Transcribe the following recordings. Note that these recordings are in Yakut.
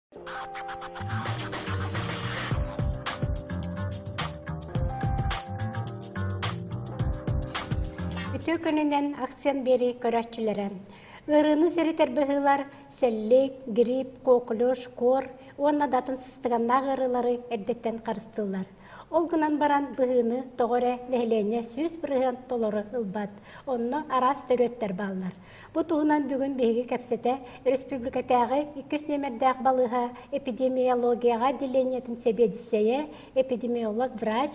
Үтүө күнүнэн акциан биэрии көрөөччүлэрэ. Ыарыыны сэрэтэр быһыылар сэллик, грипп, коклюш, куор уонна да атын сыстыганнаах ыарыылары эрдэттэн харыстыыллар. Ол гынан баран быһыыны тоҕо эрэ нэһилиэнньэ 100% толору ылбат. Онно араас төрүөттэр бааллар. Бу туһунан бүгүн биһиги кэпсэтэ республикатааҕы иккис нүөмэрдээх балыыһа эпидемиологияҕа отделениетын сэбиэдиссэйэ, эпидемиолог-врач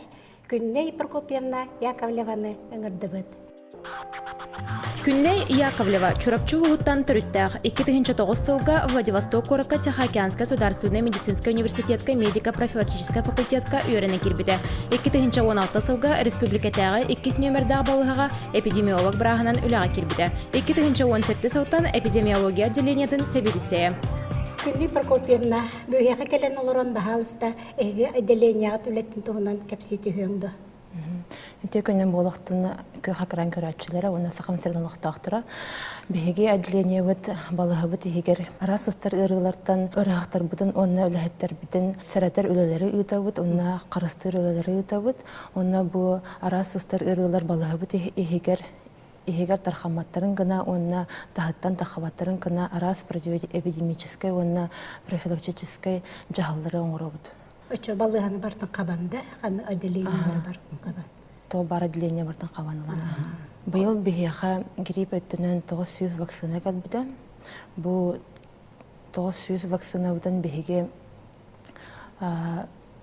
Күннэй Прокопьевна Яковлеваны ыҥырдыбыт. Күннэй Яковлева Чурапчы улууһуттан төрүттээх 2009 сылга Владивосток куоракка Тихоокеанскай государственнай медицинскэй университетка медико-профилактическай факультетка үөрэнэ киирбитэ. 2016 сылга республикатааҕы иккис нүөмэрдээх балыыһаҕа эпидемиолог бырааһынан үлэҕэ киирбитэ. 2017 сылтан эпидемиология отделениетын сэбиэдиссэйэ. Күннүй Прокопьевна, бүүһэҕэ кэлэн олорон баһаалыста эһиги отделениеҕыт үлэтин туһунан кэпсии түһүөҥ дуо? Үтүө күнүн буолуохтун күөх экран көрөөччүлэрэ уонна Сахам сирин олохтоохторо. Биһиги отделениебыт балыһабыт иһигэр араас сыстар ыарыылартан ыарыһахтарбытын уонна үлэһиттэрбитин сэрэтэр үлэлэри ыытабыт уонна харыстыыр үлэлэри ыытабыт. Уонна бу араас сыстар ыарыылар балыһабыт иһигэр иһигэр тархамматтарын гына уонна таһыттан таххабаттарын гына араас противоэпидемическай уонна профилактическай дьаһаллары оҥоробут. Оччо балыыһаны бартын хабан да, ханы отделениелары бартын хабан. То бар отделение бартын хабан ылан. Быйыл биһиэхэ грипп өттүнэн 900 вакцина кэлбитэ. Бу 900 вакцинабытын биһиги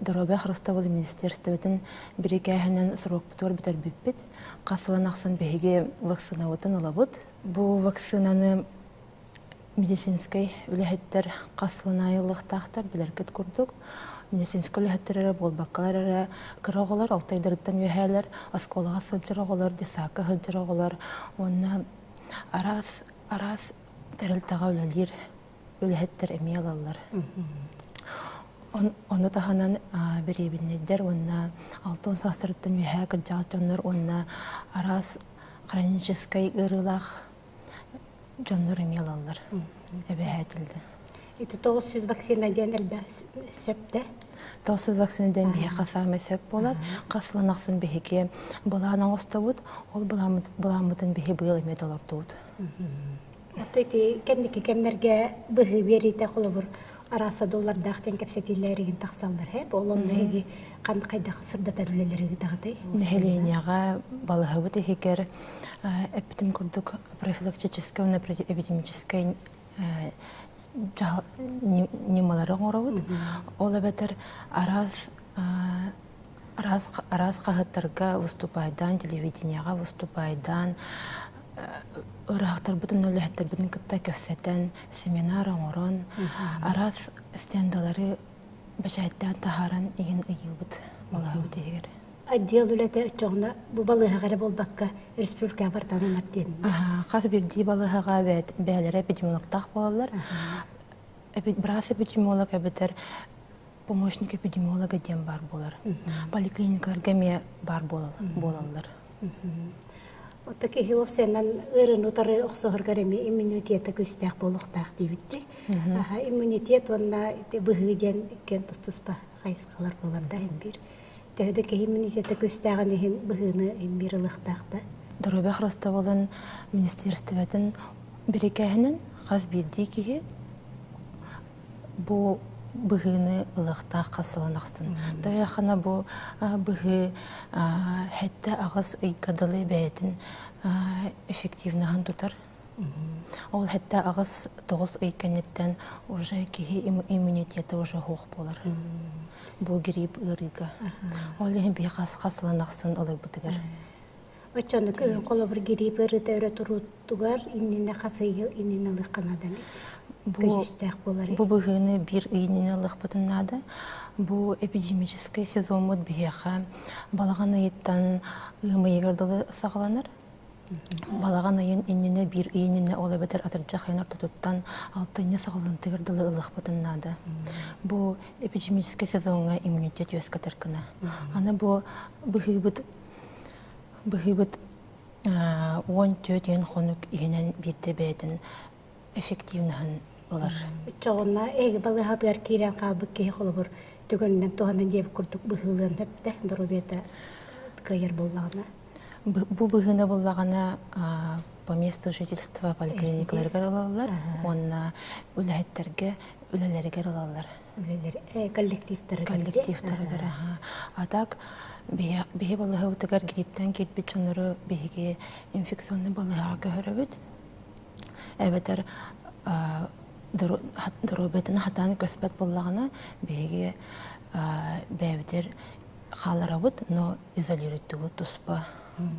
Доруобуйа харыстабыл министерствотын бирикээһинэн срокпутугар бүтэрбиппит. Хас сылын ахсын биһиги вакцинабытын ылабыт. Бу вакцинаны медицинскэй үлэһиттэр хас сылын аайы ылыахтаахтар, билэргит курдук. Медицинскэй үлэһиттэр эрэ буолбаккалар эрэ кыра оҕолор, алтайдарыттан үөһээлэр, оскуолаҕа сылдьар оҕолор, детсадка сылдьар оҕолор уонна араас араас тэрилтэҕэ үлэлиир үлэһиттэр эмиэ ылаллар. Ону таһынан бириэбинэйдэр уонна алтан саастарыттан үөһээ кырдьаҕас дьоннор уонна араас хроническай ыарыылаах дьоннор эмиэ ылаллар эбэһээтилдэ. Ити 900 вакцина диэн элбэх сөп да? 900 вакцина диэн биһиэхэ саамай сөп буолар. Хас сылын ахсын биһиги былаан оҥостобут. Ол былааммытын биһи быйыл эмиэ толордубут. Оттон ити кэнники кэмнэргэ быһыы биэриитэ холобур араас содуллардаах диэн кэпсэтиилэригин тахсаллар һэ ол онно эһиги хайдах сырдатар үлэлэри ыытаҕытый? Нэһилиэнньэҕэ балыһабыт иһигэр эппитим курдук профилактическай уонна эпидемическай ньымалары оҥоробут. Ол эбэтэр араас араас хаһыаттарга выступайдаан, телевидениеҕа выступайдаан, ыраахтарбытын, үлэһиттэрбитин кытта кэпсэтэн, семинар оҥорон, араас стендалары бэчээттээн таһааран иһин ыйыыбыт балаһабыт иһигэр. Отдел үлэтэ оччоҕуна бу балыыһаҕа эрэ буолбакка республикаҕа бартананар диэн. Хас биирдии балыыһаҕа бэйэлэрэ эпидемиологтаах буолаллар. Быраас эпидемиолог эбэтэр помощник эпидемиолога диэн баар буолар. Поликлиникаларга эмиэ баар буолаллар. Отто киһи уопсайынан ыарыыны утары охсуһаргар эмиэ иммунитета күүстээх буолуохтаах диэбиттии. Иммунитет уонна быһыы диэн иккиэн тус-туспа хайысхалар буолар да иһин биир. Төһө да киһи иммунитета күүстээҕин иһин быһыыны иһин биир ылыахтаах да. Доруобуйа харыстабылын министиэристибэтин бирикээһинэн хас биирдии киһи бу быһыыны ылыахтаах хас сылын ахсын. Тойохана бу быһыы хэттэ аҕыс ыйга дылы бэйэтин эффективноһын тутар. Ол хэттэ аҕыс тоҕус ый кэнниттэн уже киһи иммунитета уже суох буолар. Бу грипп ыарыыга. Ол иһин биһи хас хас сылын ахсын ыларбытыгар. Оччону күһүн холобур грипп ыарыыта өрө туруутугар иннинэ хас ый иннинэ ылыахха нааданы көдьүүстээх буолар. Бу быһыыны биир ый иннинэ ылыахпытын наада. Бу эпидемическэй сезоммут биһиэхэ балаҕан ыйыттан ыам ыйыгар дылы саҕаланар. Балаҕан ыйын иннинэ биир ый иннинэ ол эбэтэр атырдьах ыйын ортотуттан алтынньы саҕаланыытыгар дылы ылыахпытын наада. Бу эпидемическэй сезоҥҥа иммунитет үөскэтэр гына. Аны бу быһыыбыт Быһыыбыт 14 хонук иһинэн биирдэ бэйэтин эффективноһын ылар. Оччоҕуна эһиги балыыһатыгар киирэн хаалбыт киһи холобур түгэнинэн туһанан диэбит курдук быһыылыан сөптө доруобуйата кыайар буоллаҕына. Бу быһыыны буллаҕына по месту жительства поликлиникаларыгар ылаллар уонна үлэһиттэргэ үлэлэригэр ылаллар. Үлэлэр коллективтарыгар. Коллективтарыгар аха. А так биһи балыыһабытыгар грипптэн киирбит дьоннору биһиги инфекционный балыыһаҕа көһөрөбүт. Эбэтэр доруобуйатын хатаан көспөт буоллаҕына биһиги бэйэбитигэр хааларабыт, но изолируйдубут туспа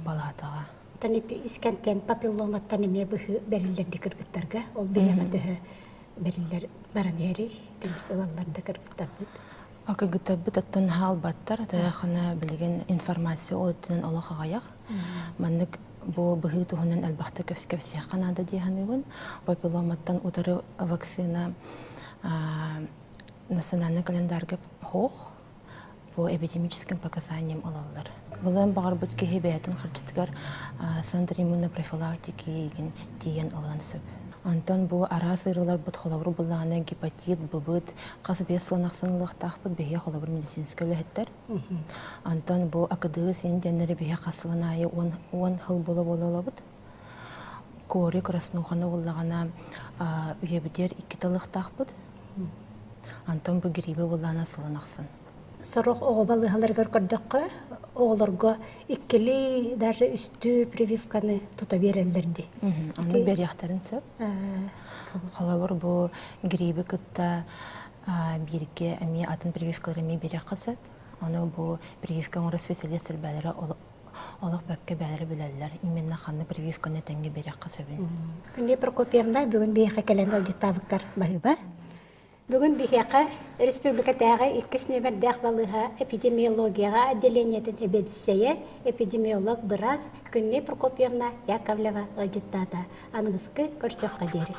палатаҕа. Оттон ити искэнтэн папилломаттан эмиэ быһыы бэриллэрди кыргыттарга ол биһиэхэ төһө бэриллэр баран иһэрий ылаллар да кыргыттарбыт Кыргыттарбыт оттон хаалбаттар, тойохуна билигин информация ол өттүнэн олох аҕыйах. Маннык бу быһыы туһунан элбэхтик кэпсиэххэ наада дии саныыбын. Папилломаттан утары вакцина национальный календарга суох по эпидемическим показаниям ылаллар. Ылыан баҕарбыт киһи бэйэтин харчытыгар Центр иммунопрофилактики игин тиийэн ылыан сөп. Онтон бу араас ыарыыларбыт холобур буллаҕына гепатит, быбыт хас биэс сылын ахсын ылыахтаахпыт биһиги холобур медицинскэй үлэһиттэр. Онтон бу АКД син диэннэри биһиги хас сылын аайы уон сыл буола-буола ылабыт. Кори краснуханы буллаҕына үйэбитигэр иккитэ ылыахтаахпыт. Антон бу гриби буллаҕына сылын ахсын. Сорох оҕо балыыһаларыгар көрдөххө, оҕолорго иккилии, даже үстүү прививканы тута биэрэллэр дии. Аны биэриэхтэрин сөп. Холобур, бу гриби кытта бииргэ эмиэ атын прививкалары эмиэ биэриэххэ сөп. Ону бу прививка оҥорор специалист бээлэрэ олох бэккэ бээлэрэ билэллэр. Именно ханна прививканы тэҥҥэ биэриэххэ сөбүн. Күндү Прокопьевна, бүгүн биһиэхэ кэлэн ыалдьыттаабыккар баһыыба. Бүгүн биһиэхэ республикатааҕы иккис нүөмэрдээх балыыһа эпидемиологияҕа отделениетын эбиэдиссэйэ, эпидемиолог быраас Күннэй Прокопьевна Яковлева ыалдьыттаата. Аныгыскы көрсүөххэ диэри.